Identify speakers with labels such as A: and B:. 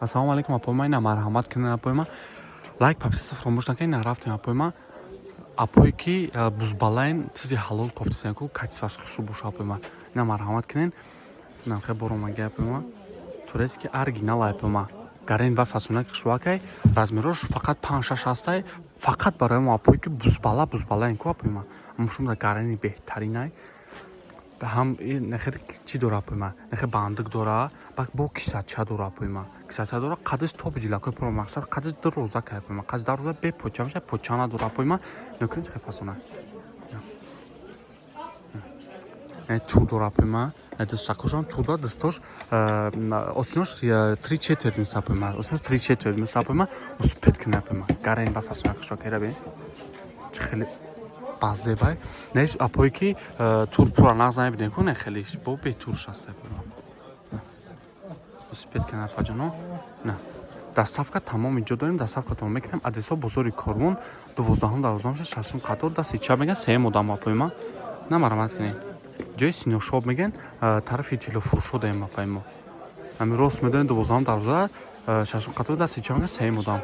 A: Ассалому алайкум, апои ма. Ина, марҳамат кунед, апои ма, лайк, подписаться фаромӯш накунед. Ина, рафтем, апои ма. Апое ки бузбалайн, чизи ҳалол кофтесен ку, качестваш хушрӯ боша, апои ма. Ина, марҳамат кунед. Ина, хел боромаги, апои ма, турецкий оригинал, апои ма, гарен ва фасонаки хушрӯакай. Размерош фақат панҷ шаш ҳастай, фақат барои мо, апое ки бузбала, бузбалайн ку, апои ма. Мушумда гарени беҳтаринай. Ҳам нахер чӣ дора, апои ма? Нахер бандик дора, бак бо кисача дора, апои ма, кисача дора. Қадаш то биҷилакои пуро, мақсад, қадаш 2 рӯза кай, апои ма, қадаш 10 рӯза бе поча меша, поча надора, апои ма. Нокунед, чӣ фасона тур дора, апои ма. Дастакошам тур дора, дастош осинош три четверть меса, апои ма, осинош три четверть меса, апои ма. Успеть кунед, апои ма, гарен ба фасона хушрокера бин, чӣ хеле базебай неш, апое ки тур пура нағз намебинем ку, не, хеле бо бетурш аст. Успеть кунед, фаҷоно. На, доставка тамом инҷо дорем, доставкатон мекунем. Адресҳо: бозори Корвон, 12-ум дарвозаам, шашум қатор, дасти чап меган, сеюм одам, апои ма. На, марҳамат кунед. Ҷои Синошоб меган, тарафи тиллофурӯшҳо даем, апои мо. Ҳамин рост медонед, 12-ум дарвоза, шашум қатор, дасти чап меган, сеюм одам.